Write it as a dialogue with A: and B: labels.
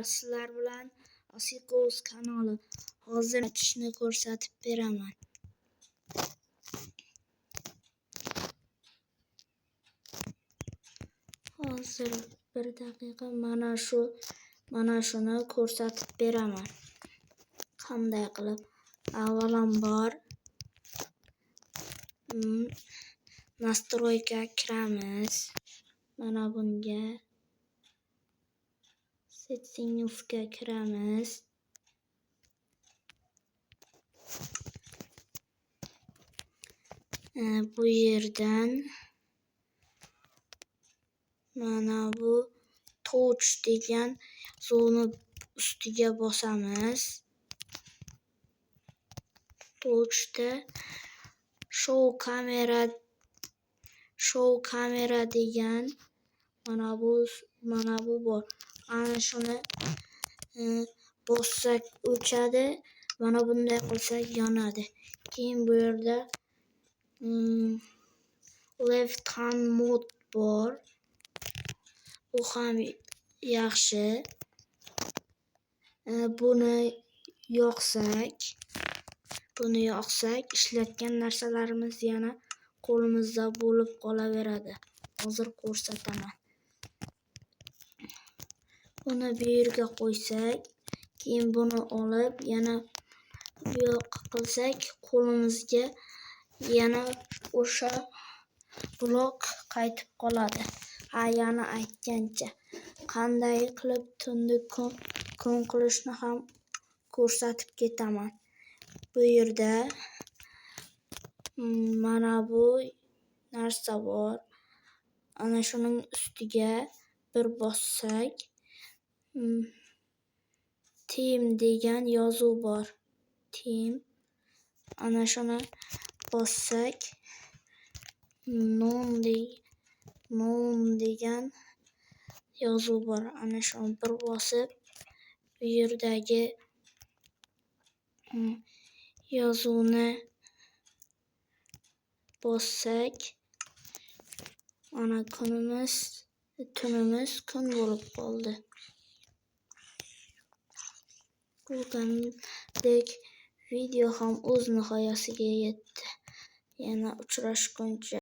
A: Sizlar bilan Asiqo'z kanali. Hozir tishni ko'rsatib beraman. Hozir bir daqiqa mana shuni ko'rsatib beraman. Qanday qilib? Avvalambor настройка kiramiz. Mana bunga Settingsga kiramiz. Bu yerdan mana bu Touch degan yozuvni ustiga bosamiz. Touchda Show camera degan mana bu bor. Ana shuni bossak o'chadi. Mana bunday qilsak yonadi. Keyin bu yerda left hand mode bor. Bu ham yaxshi. Buni yoqsak, ishlatgan narsalarimiz yana qo'limizda bo'lib qolaveradi. Hozir ko'rsataman. Buni bu yerga qo'ysak, keyin buni olib yana bu yoqqa qilsak, qo'limizga yana o'sha blok qaytib qoladi. Ha, yana aytgancha, qanday qilib tunni kun qilishni ham ko'rsatib ketaman. Bu yerda mana bu narsa bor. Ana shuning ustiga bir bossak, Team degan yozuv bor. Team. Ana shuni bossak, None degan yozuv bor. Ana shuni bir bosib, bu yerdagi yozuvni bossak, mana tunimiz kun bo'lib qoldi. Ko'rgandek, video ham o'z nihoyasiga yetdi. Yana uchrashguncha.